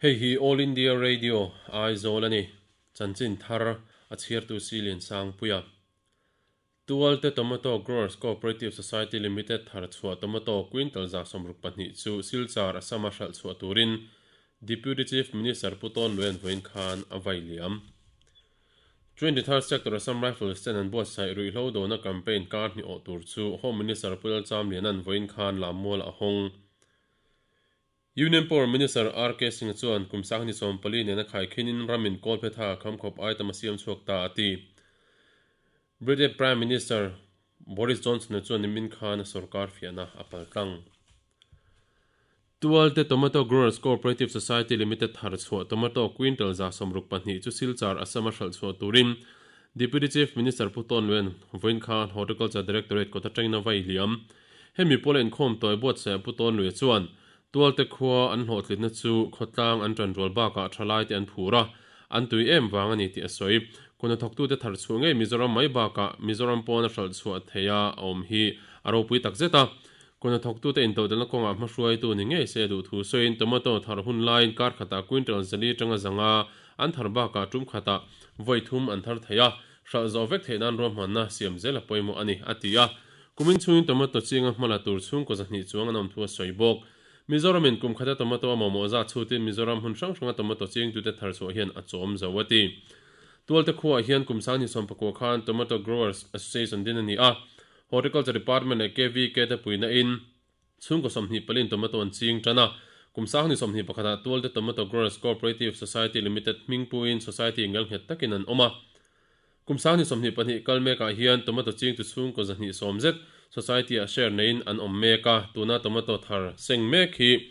Hei hi All India Radio, Aizawl a ni. Chanchin thar a chhiartu Silian Sangpuia. Tualte Tomato Growers Cooperative Society Limited thar chhuah tomato quintal 62 chu Silchar, Assam-a hralh chhuah turin Deputy Chief Minister Pu Tawn Luan vawiin khan a vai liam. 23rd Sector Assam Rifles ten an buatsaih ruihhlo dona campaign kar hnih awh tur chu Home Minister Pu Lalchamliana'n vawiin khan lammual a hawng. Union Power Minister RK Singh chuan kum 2014 nena khaikhinin ramin kawlphetha khamkhawp item a siam chhuak ta a ti. British Prime Minister Boris Johnson-a chuan nimin khan a sorkar fiahna a paltlang. Tualte Tomato Growers Cooperative Society Limited thar chhuah tomato quintal 62 chu Silchar, Assam-a hralh chhuah turin Deputy Chief Minister Pu Tawn Luen vawiin khan Horticulture Directorate kawt atangin a vai liam. Hemi pawla inkhawm tawi buatsaih Pu Tawn Lue chuan Tualte khua an hlawhtlitna chu khawtlang an tanrual bakah thalaite an phur a, an tui em vang a ni tih a sawi. Kuna thawktute thar chhuah ngei Mizoram mai bakah Mizoram pawn a hralh chhuah theih a awm hi a ropui tak zet a. Kuna thawktute intodelhna kawngah hmahruaitu ni ngei se duh thu sawiin tomato thar hun laiin kar khatah quintal 400 tanga 500 an thar bakah tum khatah vawi thum an thar thei a, hralh zawh vek theih nan ruahmanna siam zel a pawimawh a ni, a ti a. Kumin chhungin tomato chinga hma la tur chhungkaw 200 chuang an awm thu a sawi bawk. Mizoramin kum khata tomato a mamawh zat chhutin Mizoram hmun hrang hranga tomato chingtute thar chhuah hian a chawm zo a ti. Tualte khuaah hian kum 2019 khan Tomato Growers Association din a ni a, Horticulture Department leh KVK te puihna in chhungkaw 24 in tomato an ching tan a. Kum 2021 ah Tualte Tomato Growers Cooperative Society Limited hmingpuiin society ngelnghet takin an awm a. Kum 2022 kal mekah hian tomato chingtu chhungkaw 210 zet society-ah share neiin an awm mek a, tuna tomato thar seng mek hi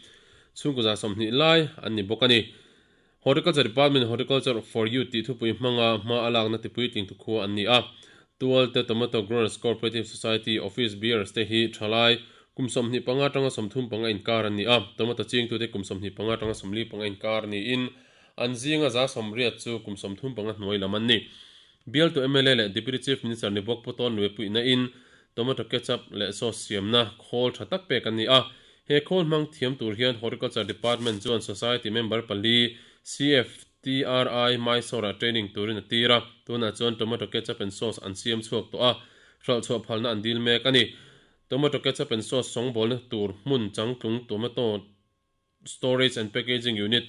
chhungkaw 20 lai an ni bawk a ni. Horticulture Department Horticulture for Youth tih thupui hmanga hma a lakna tipuitling tu khua an ni a. Tualte Tomato Growers Cooperative Society Office Bearers te hi thalai kum 25 atanga 35 inkar an ni a, tomato chingtute kum 25 atanga 45 inkar niin An zinga 80 chu kum 35 hnuai lam an ni. Bialtu mla leh Deputy Chief Minister ni bawk Pu Tawn Lue puihna in tomato ketchup leh sauce siamna khawl tha tak pek an ni a. He khawl hmang thiam tur hian Horticulture Department chuan Society member pali CFTRI Mysore-ah training turin a tir a. Tunah chuan tomato ketchup and sauce an siam chhuak tawh a, hralh chhuah phalna an dil mek a ni. Tomato ketchup and sauce sawngbawlna tur hmun changtlung tomato Storage and Packaging Unit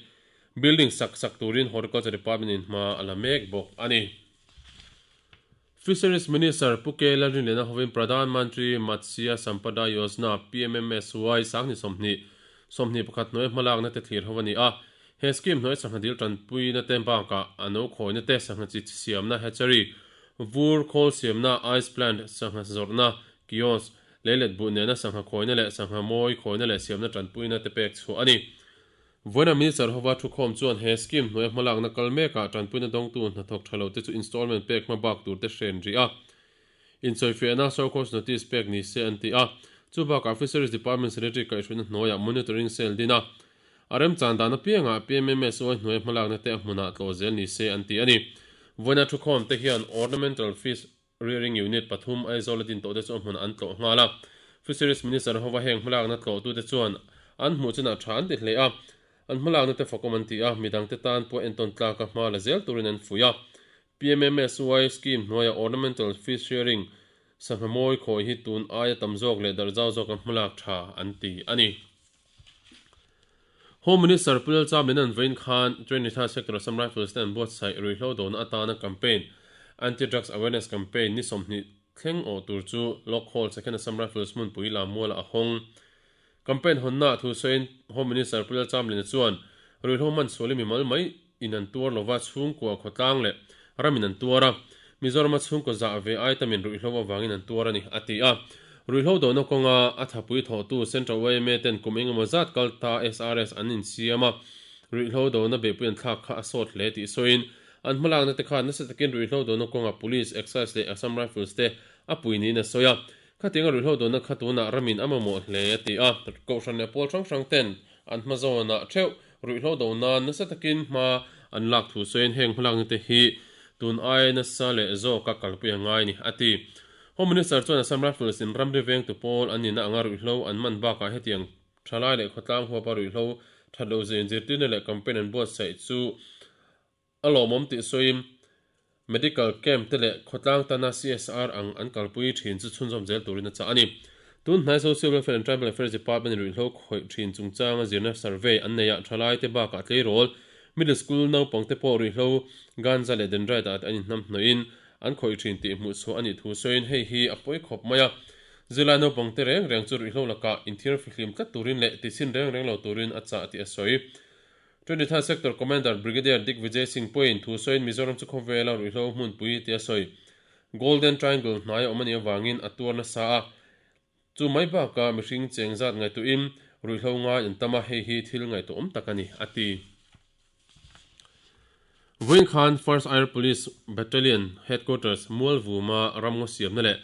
building sak sak turin Horticulture Department in hma a la mek bawk a ni. Fisheries Minister Pu K Lalrinliana hovin Pradhan Mantri Matsya Sampada Yojana, PMMSY, 20 21 hnuai hmalakna te thlir ho a ni a. He scheme hnuai sangha dil tanpuina te bakah a no khawina te sangha chi siamna hatchery, vur khawl siamna ice plant, sangha zawrhna kiosk, Leilet buh nena sangha khawina leh sangha mawi khawina leh siamna tanpuina te pek chhuah a ni. Vawiina Minister hova thukhawm chuan he scheme hnuaia hmalakna kal mekah tanpuina dawngtu hnathawk tha lo te chu installment pek hma bak tur te hren rih a. Insawifiahna show cause notice pek ni se an ti a. Chu bakah Fisheries Department Secretary kaihhruaina hnuaiah monitoring cell din a. A remchan dan apiangah PMMSY hnuaia hmalakna te a hmunah tlawh zel ni se an ti a ni. Vawiina thukhawm te hian ornamental fish Rearing Unit pathum Aizawl a din tawhte chu a hmunah an tlawh nghal a. Fisheries Minister hova heng hmalakna tlawhtute chuan an hmuh chinah tha an ti hle a, an hmalakna te fakawm an ti a, midangte tan pawh entawn tlaka hma la zel turin an fuih a. PMMSY scheme hnuaia ornamental fish rearing sangha mawi khawi hi tun aia tam zawk leh darh zau zawka hmalak tha an ti a ni. Home Minister Pu Lalcha Menon vawiin khan 23rd Sector Assam Rifles te an buatsaih ruihhlo dawhna atana campaign, Anti-Drugs Awareness Campaign, ni 20 thleng awh tur chu Lok Hall Second Assam Rifles hmunpui Lammualah a hawng. Campaign hawnnaah thu sawiin Home Minister Pu Lalcha Mlina chuan ruihhlo hman sual hi mimal mai in an tuar lova chhungkua khawtlang leh ramin an tuar a, Mizorama chhungkaw zah ve ai tamin ruihhlo avangin an tuar a ni, a ti a. Ruihhlo dohna kawnga a thapui thawhtu Central yma ten kum engemaw zat kal ta SRS an insiam a, ruihhlo dohna beihpui an thlak kha a sawt hle tih sawiin an hmalakna te khan nasa takin ruihhlo dohna kawnga Police, Excise leh Assam Rifles te a pui niin a sawi a. Khatianga ruihhlo dohna kha tunah ramin a mamawh hle, a ti a. Kohhran leh pawl hrang hrang ten an hmazawnah theuh Ruihhlo do nan nasa takin hma an lak thu sawiin heng hmalakna te hi tun aia nasa leh zawka kalpui a ngai ni, a ti. Home Minister chuan Assam Rifles in ramri vengtu pawl an nihna anga ruihhlo an man bakah hetiang thalai leh khawtlang huapa ruihhlo That loh zia inzirtirna leh campaign an buatsaih chu a lawmawm tih sawiin Medical camp te leh khawtlang tana CSR ang an kalpui thin chu chhunzawm zel turin a chah a ni. Tun hnai Social Welfare and Tribal Affairs Department in ruihhlo khawih thin chungchanga zirna survey an neih ah thalai te bakah tleirawl, middle school naupang te pawh ruihhlo ganja leh dendrite ah te an inhnam hnawhin an khawih thin tih hmuh chhuah a nih thu sawiin hei hi a pawi khawp mai a. Zirlai naupang te reng reng chu ruihhlo lakah inthiar fihlim tlat turin leh tichhin reng reng lo turin a chah tih a sawi. Trinidad Sector Commander Brigadier Digvijay Singh pawhin thu sawiin Mizoram chu khawvela ruihhlo hmunpui tia sawi Golden Triangle hnai a awm a nih avangin a tuar nasa a. Chu mai bakah mihring cheng zat ngaihtuahin ruihhlo ngai an tam a, hei hi thil ngaihtuahawm tak a ni, a ti. Vawiin khan First Air Police Battalion Headquarters Mualvuma ramngaw siamna leh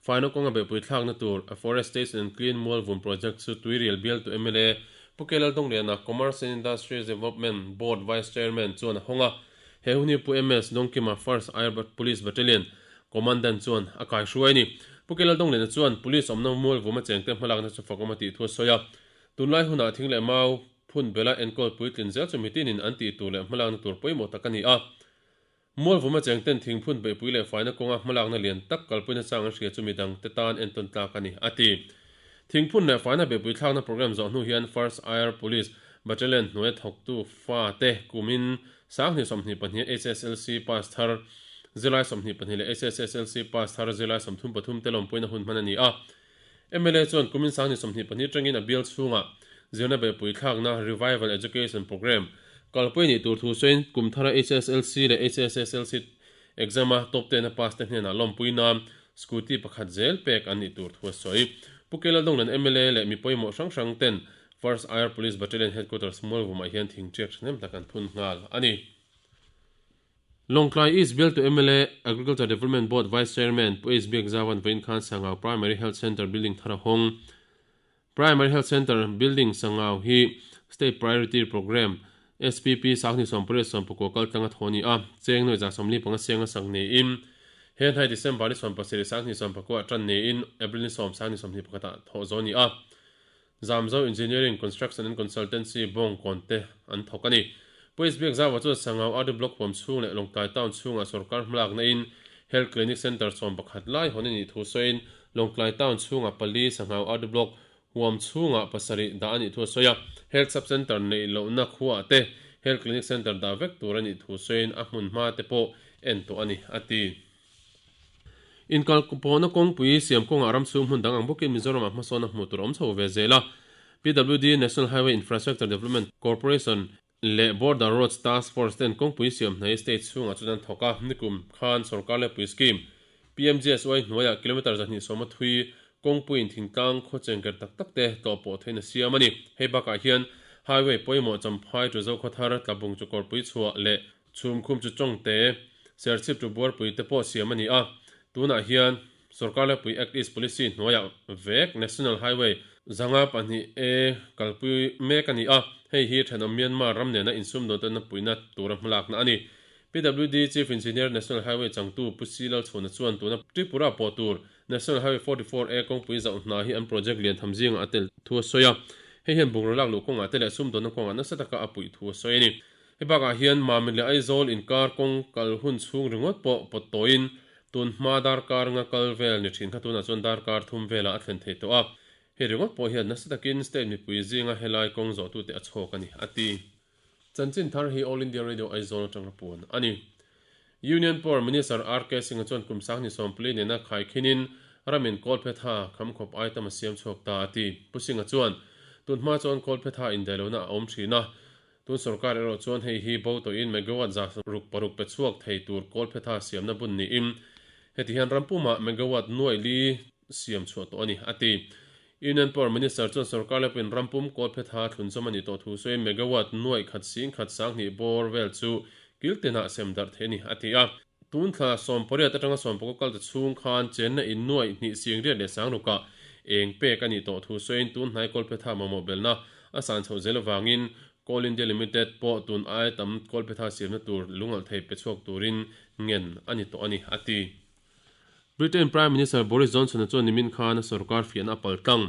Faina kawnga beihpui thlakna tur Afforestation and Clean Mualvum Project chu Tuirial bialtu mla Pu K Laldongliana, Commerce and Industries Development Board Vice Chairman chuan a hawng a. He hun hi Pu MS Dawngkima, First Air Police Battalion Commandant chuan a kaihruai a ni. Pu K Laldongliana chuan Police awmna Mualvum a chengte hmalakna chu fakawm a tih thu a sawi a. Tunlai hunah thing leh mau phun bela enkawl puitlin zel chu mitinin an tih tur leh hmalakna tur pawimawh tak a ni a. Mualvuma chengten thingphun beihpui leh faina kawnga hmalakna lian tak kalpuina chang an hria chu midang te tan entawn tlak a ni, a ti. Thingphun leh faina beihpui thlakna programme zawh hnu hian First Air Police Battalion hnuaia thawktu fate kumin 2024 HSLC pass thar zirlai 22 leh HSSLC pass thar zirlai 33 te lawmpuina hun hman a ni a. Mla chuan kumin 2024 tangin a bial chhungah zirna beihpui thlakna Revival Education Programme kalpui nih tur thu sawiin kum thara HSLC leh HSSLC exam-a top ten a pass te hnenah lawmpui nan scooty pakhat zel pek an nih tur thu a sawi. Pu Kelaldawnglian mla leh mi pawimawh hrang hrang ten First Air Police Battalion Headquarters Mualvumah hian thingṭiak thahnem tak an phun nghal a ni. Lawngtlai East bialtu mla, Agriculture Development Board Vice Chairman Pu H Biakzauan vawiin khan Sangau Primary Health Centre building thar a hawng. Primary Health Centre building Sangau hi State Priority Programme, SPP, 2018 kal tlanga thaw a ni a, cheng nuai 45 sianga sak niin he hnai December ni 17 2019 ah tan niin April ni 10 2021 ah thawh zawh a ni a. Zamzo Engineering, Construction and Consultancy Bawngkawn te an thawk a ni. Pu Isbiak Zaua chuan Sangau RD Block huam chhung leh Lawngtlai Town chhungah sorkar hmalakna in Health Clinic Centre 11 lai hawn a nih thu sawiin Lawngtlai Town chhungah pali, Sangau RD Block huam chhungah pasarih dah a nih thu a sawi a. Health Sub Centre neih lohna khuaah te Health Clinic Centre dah vek tur a nih thu sawiin a hmun hma te pawh en tawh a ni, a ti. Inkalpawhna kawngpui siam kawngah ram chhung hmun dang ang bawkin Mizoramah hmasawnna hmuh tur a awm chho ve zel a. PWD, National Highway Infrastructure Development Corporation, leh Border Roads Task Force ten kawngpui siam hnai state chhungah chuan an thawk a, nikum khan sorkar lepui scheme, PMGSY, hnuaiah kilometre 200 a thui kawngpuiin thingtlang khaw chengker tak tak te tlawh pawh theihin a siam a ni. Hei bakah hian highway pawimawh Champhai to Zokhawthar, Tlabung chu Kawrpui chhuah leh Chhumkhum chu Chawngte, Serchhip chu Buarpui te pawh siam a ni a, tunah hian Sorkar Lepui Act East Policy hnuaiah vek National Highway 52 A kalpui mek a ni a, hei hi thenawm Myanmar ram nena insumdawn tawhna puihna tura hmalakna a ni. PWD Chief Engineer National Highway changtu Pu Si Lalchhuna chuan tuna Tripura pawh tur National Highway 44 A kawngpui zauh hna hi an project lian tham zingah a tel thu a sawi a, hei hian bungraw lak luh kawngah te leh sumdawnna kawngah nasa taka a puih thu a sawi a ni. Hei bakah hian Mamit leh Aizawl inkar kawng kal hun chhung ringawt pawh pawt tawiin tun hma darkar nga kal vel ni thin kha tunah chuan darkar thum velah a thlen thei tawh a. Hei ringawt pawh hian nasa takin state mipui zinga helai kawng zawhtute a chhawk a ni, a ti. Chanchin thar hi All India Radio Aizawl atanga puan a ni. Union Power Minister RK Singh-a chuan kum 20 pali nena khaikhinin ramin kawlphetha khamkhawp item a siam chhuak ta a ti. Pu Singh-a chuan, Tun hma chuan kawlphetha indaihlohna a awm thin a, Tun sorkar erawh chuan hei hi bo tawhin megawatt 600 pe chhuak thei tur kawlphetha siamna bun niin heti hian ram pumah megawatt nuaih li siam chhuah tawh a ni, a ti. Union Power Minister chuan sorkar lepin ram pum kawlphetha thlunzawm a nih tawh thu sawiin megawatt nuaih khat sing khat 2000 bawr vel chu kil tinah sem darh thei a ni, a ti a. Tun thla 18 atanga 19 kal ta chhung khan chenna in nuaih hnih sing riat leh sangrukah eng pek a nih tawh thu sawiin tun hnai kawlphetha mamawh belna a san chhoh zel avangin Coal India Limited pawh tun ai tam kawlphetha siamna tur lungalh thei pe chhuak turin ngen a ni tawh a ni, a ti. Britain Prime Minister Boris Johnson-a chuan nimin khan a sorkar fiahna a pal tlang.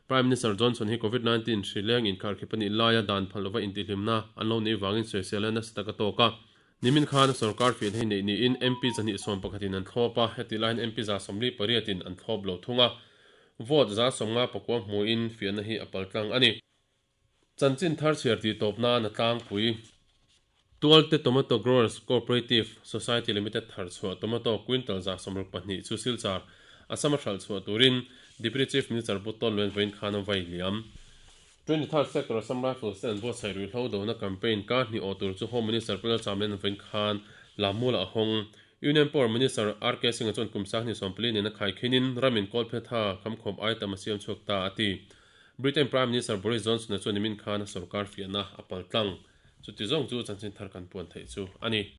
Prime Minister Johnson hi Covid 19 hri leng inkharkhip a nih laia dan phal lova intihhlimna an lo neih vangin sawisel a nasa tak a tawk a. Nimin khan sorkar fiahna hi neih niin MP 211 in an thlawp a, hetih laiin MP 48 in an thlawp lo thung a. Vote 59 hmuin fiahna hi a paltlang a ni. Chanchin thar chhiar tih tawp nan a tlangpui. Tualte Tomato Growers Cooperative Society Limited thar chhuah tomato quintal 62 chu Silchar, Assam a hralh chhuah turin Deputy Chief Minister Pu Tawn Luen vawiin khan a vai liam. 23rd Sector Assam Rifles te an buatsaih ruihhlo dona campaign kar hnih awh tur chu Home Minister Pu Lalchamlian vawiin khan Lammulah a hawng. Union Power Minister RK Singh-a chuan kum 2014 nena khaikhinin ramin kawlphetha khamkhawm item a siam chhuak ta a ti. Britain Prime Minister Boris Johnson-a chuan nimin khan a sorkar fiahna a paltlang. Chuti zawng chu chanchin thar kan puan theih chu a ni.